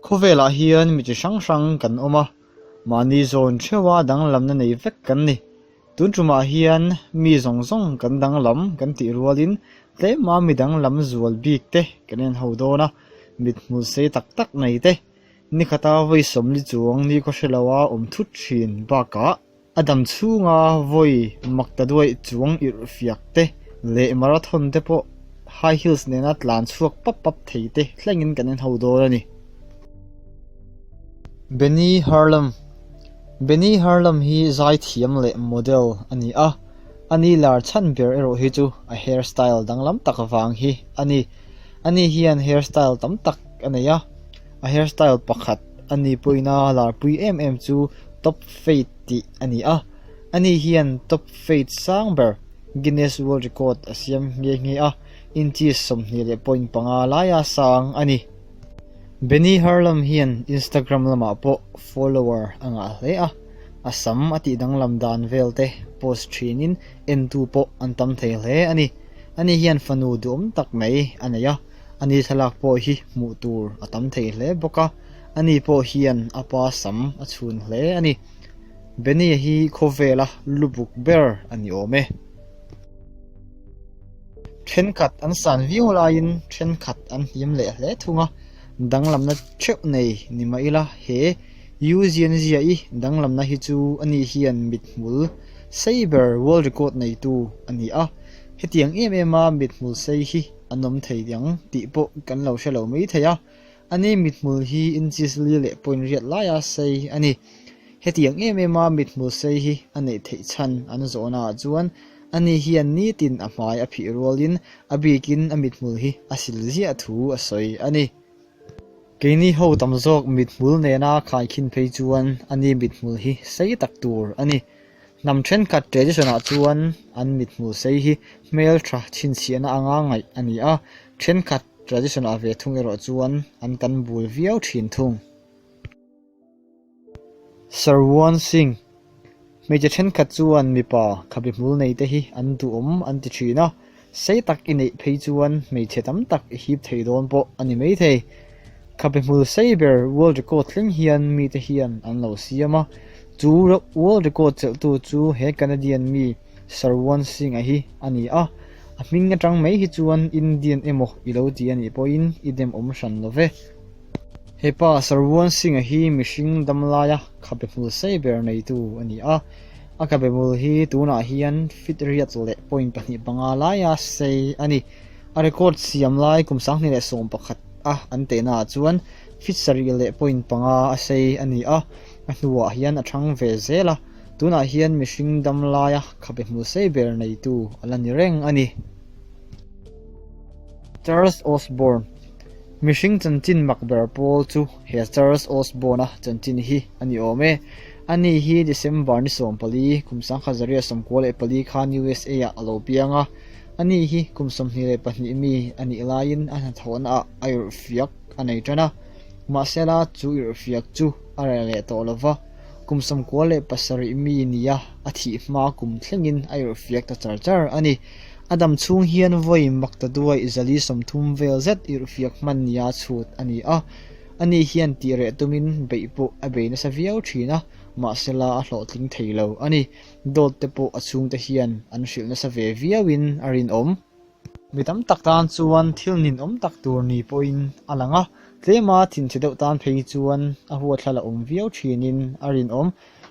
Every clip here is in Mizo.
Khawvelah hian mi chi hrang hrang kan awm a, mahni zawn theuha danglamna nei vek kan ni. Tun tumah hian mi zawng zawng kan danglam kan tih rualin tlema mi danglam zual bik te kan en ho dawn a, mithmul sei tak tak nei te, nikhata vawi sawmli chuang ni khaw hre loa awm thut thin bakah a dam chhunga vawi mak ta duaih chuang irh fiak te leh marathon te pawh high heels nena tlan chhuak pap pap thei te thlengin kan en ho dawn a ni. Benny Harlem Benny Harlem hi zaithiam leh model a ni a, a ni lar chhan ber erawh hi chu a hair style danglam tak vang hi a ni. Ani hian hair style tam tak a nei a, a hair style pakhat a ni pawhin a larpui em em chu top fade tih a ni a, ani hian top fade sang ber Guinness World Record a siam nghe nghe a, inches 20.5 laia sang a ni. Benny Harlem hian Instagram lamah pawh follower a ngah hle a, a sam a tih danglam dan vel te post thinin entu pawh an tam thei hle a ni. Ani hian fanu duhawm tak mai a nei a, ani thlalak pawh hi hmuh tur a tam thei hle bawk a, ani pawh hian a pa sam a chhun hle a ni. Benny-a hi khawvela lubuk ber a ni awm e. Thenkhat an san viau laiin thenkhat an hniam leh hle thung a, danglamna theuh nei ni mah ila he Yu Zianzia-i danglamna hi chu ani hian mithmul sei ber world record neitu a ni a, hetiang em em a mithmul sei hi an awm thei ang tih pawh kan lo hre lo mai thei a, ani mithmul hi inches li leh point riat laia sei a ni. Hetiang em em a mithmul sei hi a neih theih chhan an zawhna ah chuan ani hian nitin a hmai a phih rualin a bikin a mithmul hi a sil ziah thu a sawi a ni. Keini ho tam zawk mithmul nena khaikhin phei chuan ani mithmul hi sei tak tur a ni. Hnam thenkhat tradition ah chuan an mithmul sei hi hmeltha chhinchhiahna anga ngaih a ni a, thenkhat tradition ah ve thung erawh chuan an tan bul viau thin thung. Sarwan Singh, Hmeichhe thenkhat chuan mipa khabe hmul nei te hi an duhawm an ti thin a, sei tak i neih phei chuan hmeichhe tam tak i hip thei dawn pawh a ni maithei. Khabe hmul sei ber world record thleng hian mite hian an lo siam a, chu world record chelhtu chu he Canadian mi Sarwan Singh-a hi a ni a, a hming atang mai hi chuan Indian emaw i lo ti a nih pawhin i demawm hran lo ve. He pa Sarwan Singh-a hi mihring dam laia khabe hmul sei ber neitu a ni a, a khabe hmul hi tunah hian feet riat leh point pahnih panga laia sei a ni. A record siam lai kum 2011 a an tehna ah chuan feet sarih leh point panga a sei a ni a, a hnuah hian a thang ve zel a, tunah hian mihring dam laia khabe hmul sei ber neitu a la ni reng a ni. Charles Osborne Mihring chanchin mak ber pawl chu he Charles Osborne-a chanchin hi a ni awm e. Ani hi December ni 14, kum 1994 khan USA-ah a lo piang a. Ani hi kum 22 mi a nih laiin a hnathawhna ah a irhfiak a nei tan a. Mahsela chu irhfiak chu a reh leh tawh lo va, kum 97 mi nia a thih hma kum thlengin a irhfiak ta char char a ni. A dam chhung hian vawi mak ta duaih zali 30 vel zet irhfiak hman nia chhut a ni a. Ani hian tih reh tumin beih pawh a bei nasa viau thin a, mahsela a hlawhtling thei lo a ni. Dawt te pawh a chhungte hian an hrilh nasa ve viauin a rinawm. Mi tam tak tan chuan thil ninawm tak tur ni pawhin a lang a, tlema thinchhe deuh tan phei chuan a huathla la awm viau thinin a rinawm.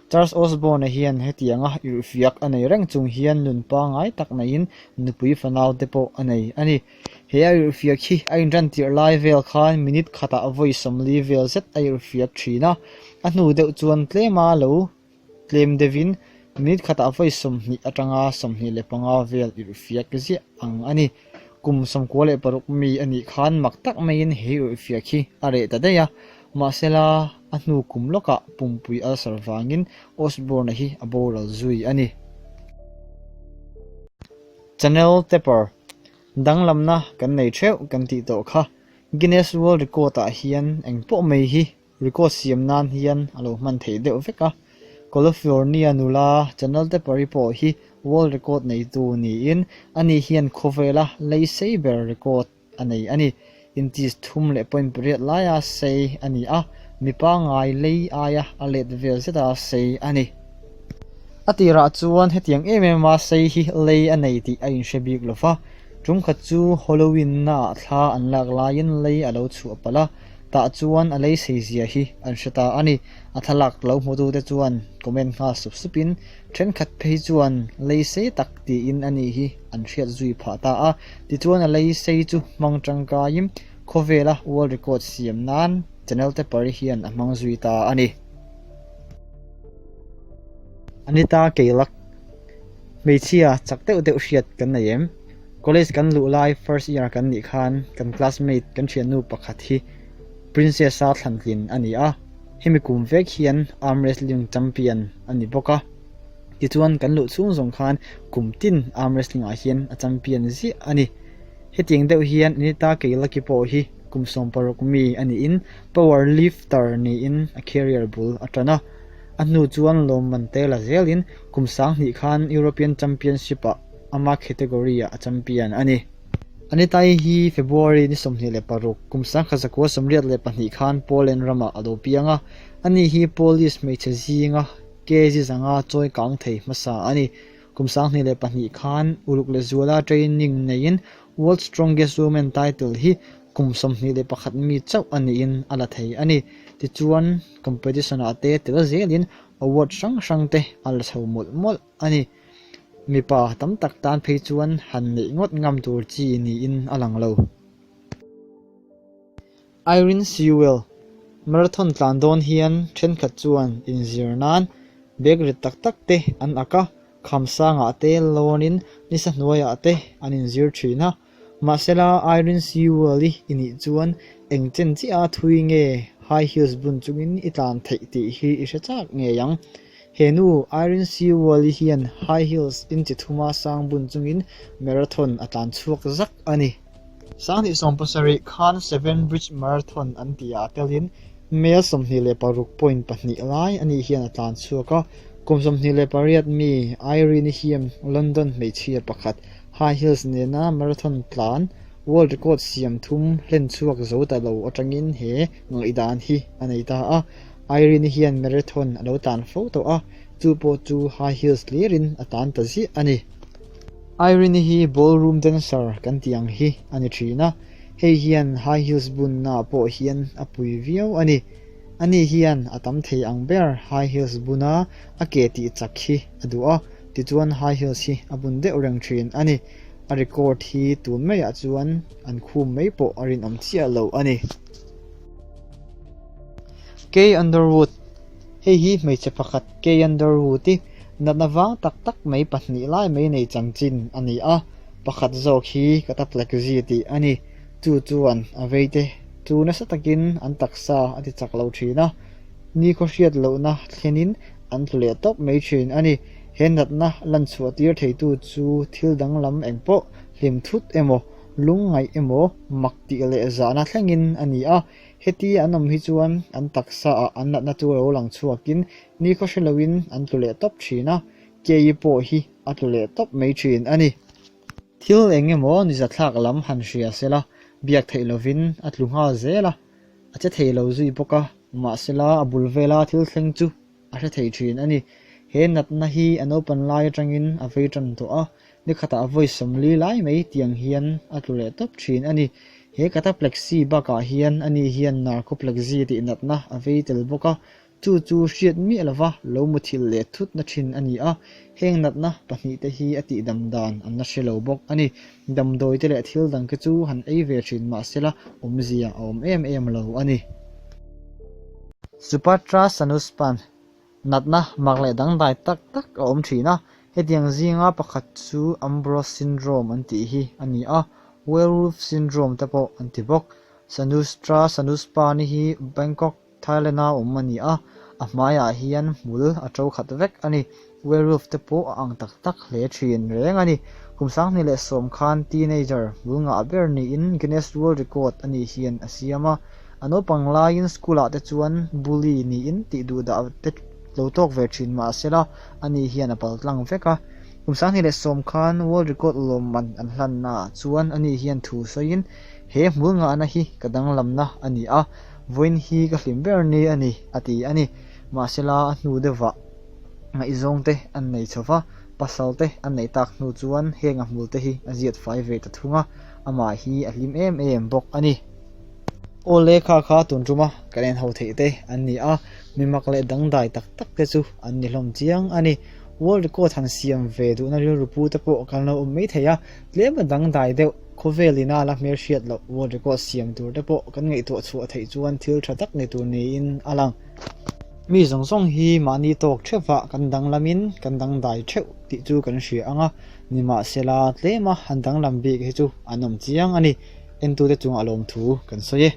Charles Osborne-a hian hetianga irhfiak a nei reng chung hian nun pangngai tak neiin nupui fanau te pawh a nei a ni. He a irhfiak hi a inran tirh lai vel khan minute khatah vawi 40 vel zet a irhfiak thin a, a hnu deuh chuan tlema lo tlem deuhin minute khatah vawi 20 atanga 25 vel irhfiak ziah ang a ni. Kum 96 mi a nih khan mak tak maiin he irhfiak hi a reh ta daih a, mahsela a hnu kum lawkah pumpui ulcer vangin Osborne-a hi a boral zui a ni. Channel Tepper, Danglamna kan nei theuh kan tih tawh kha Guinness World Record-ah hian engpawh mai hi record siam nan hian a lo hman theih deuh vek a. California nula Channel Tepper-i pawh hi World Record neitu niin ani hian khawvela lei sei ber record a nei a ni. Inches 3.8 laia sei a ni a, mi pangngai lei aia a let vel zeta sei a ni. A tirah chuan hetiang em em a sei hi lei a nei tih a inhre bik lo va, tum khat chu Halloween-naah thla an lak laiin lei a lo chhuah palh a, tah chuan a lei sei zia hi an hre ta a ni. A thlalak lo hmutute chuan comment nghal sup supin thenkhat phei chuan lei sei tak tiin a ni hi an hriat zui phah ta a, tichuan a lei sei chu hmang tangkaiin khawvela world record siam nan channel te pari hian a hmang zui ta a ni. Anita Keilak Hmeichhia chak deuh deuh hriat kan nei em? College kan luh lai first year kan nih khan kan classmate kan thiannu pakhat hi Princess-a thlantlin a ni a, hemi kum vek hian arm wrestling champion a ni bawk a. Tichuan kan luh chhung zawng khan kum tin arm wrestling ah hian a champion ziah a ni. Hetiang deuh hian Anita Keilaki pawh hi kum 16 mi a niin power lifter niin a career bul a tan a. A hnu chuan lawmman te la zelin kum 2000 khan European Championship ah ama category ah a champion a ni. Anita-i hi February ni 26 kum 1982 khan Poland ramah a lo piang a, ani hi Polish hmeichhe zinga kg zanga chawi kang thei hmasa a ni. Kum 2002 khan uluk leh zuala training neiin World Strongest Woman title hi kum 21 mi chauh a niin a la thei a ni. Tichuan, competition-ah te tel zelin award hrang hrang te a la chho mawlh mawlh a ni. Mipa tam tak tan phei chuan han neih ngawt ngam tur chi niin a lang lo. Irene Sewell, Marathon tlan dawn hian thenkhat chuan inzir nan bag rit tak tak te an ak a, kham sangah te lawnin nisa hnuaiah te an inzir thin a. Mahsela Irene Sewell-i i nih chuan eng chen chiah a thui nge high heels bun chungin i tlan theih tih hi i hre chak ngei ang. He nu Irene Sewell-i hian high heels inchi thuma sang bun chungin marathon a tlan chhuak zak a ni. 2017 khan Seven Bridge Marathon an tih ah telin mel 26.2 lai ani hian a tlan chhuak a. Kum 28 mi Irene-i hian London hmeichhia pakhat high heels nena marathon tlan world record siam thum hlen chhuak zo ta lo atangin he ngaihdan hi a nei ta a. Irene-i hian marathon a lo tlan fo tawh a, chu pawh chu high heels hlirin a tlan ta ziah a ni. Irene-i hi ballroom dancer kan tih ang hi a ni thin a, hei hian high heels bunnaah pawh hian a pui viau a ni. Ani hian a tam thei ang ber high heels buna a ke tih chak hi a duh a, tichuan high heels hi a bun deuh reng thin a ni. A record hi tun maiah chuan an khum mai pawh a rinawm chiah lo a ni. Kay Underwood, Hei hi hmeichhe pakhat Kay Underwood-i natna vang tak tak mai pahnih lai mai nei chanchin a ni a, pakhat zawk hi cataplexy tih a ni. Chu chuan a veite chu nasa takin an taksa a ti chak lo thin a, nikhaw hriat lohna thlenin an tlu leh tawp mai thin a ni. He natna lan chhuah tir theitu chu thil danglam eng pawh hlim thut emaw, lungngaih emaw, mak tih leh zahna thlengin a ni a, Heti an awm hi chuan an taksa ah an natna chu lo lang chhuakin nikhaw hre loin an tlu leh tawp thin a, kei pawh hi a tlu leh tawp mai thin a ni. Thil eng emaw nizathlak lam han hria sela biak theih lovin a tlu nghal zel a, a che thei lo zui bawk a, mahsela a bul vela thil thleng chu a hre thei thin a ni. He natna hi a naupan lai atangin a vei tan tawh a, Nikhatah vawi 40 lai mai tiang hian a tlu leh tawp thin a ni. He cataplexy bakah hian ani hian narcoplexy tih natna a vei tel bawk a, chu chu hriat miah lova lo muthilh leh thutna thin a ni a. Heng natna pahnihte hi a tihdam dan an la hre lo bawk a ni. Damdawi te leh thil dang te chu han ei ve thin mahsela awmzia a awm em em lo a ni. Supatra Sanuspan Natna mak leh dangdai tak tak a awm thin a, hetiang zinga pakhat chu Ambrose syndrome an tih hi a ni a, werewolf syndrome te pawh an ti bawk. Sanustra Sanuspani hi Bangkok, Thailand-a awm a ni a, a hmaiah hian hmul a to khat vek a ni. Werewolf te pawh a ang tak tak hle thin reng a ni. Kum 2010 khan teenager hmul ngah ber niin Guinness World Record a nih hian a siam a. A naupang laiin school ah te chuan bully niin tih duh dah te lo tawk ve thin mahsela ani hian a pal tlang vek a. Kum 2010 khan World Record lawmman an hlanna ah chuan ani hian thu sawiin. He hmul ngahna hi ka danglamna a ni a, vawiin hi ka hlim ber ni a ni, a ti a ni. Mahsela a hnu deuhvah ngaihzawng te an nei chho va, pasal te an neih tak hnu chuan heng a hmul te hi a ziat fai ve ta thung a, amah hi a hlim em em bawk a ni. Aw le kha kha tun tuma kan en ho theih te an ni a, mi mak leh dangdai tak tak te chu an ni hlawm chiang a ni. World record han siam ve duhna rilru pu te pawh kan lo awm mai thei a, tlem a dangdai deuh khawvel ina la hmelhriat loh world record siam tur te pawh kan ngaihtuah chhuah theih chuan thil tha tak ni tur niin a lang. Mi zawng zawng hi mahni tawk theuhvah kan danglamin kan dangdai theuh tih chu kan hria ang a, nimahsela tlema han danglam bik hi chu an awm chiang a ni. Entute chungah lawmthu kan sawi e.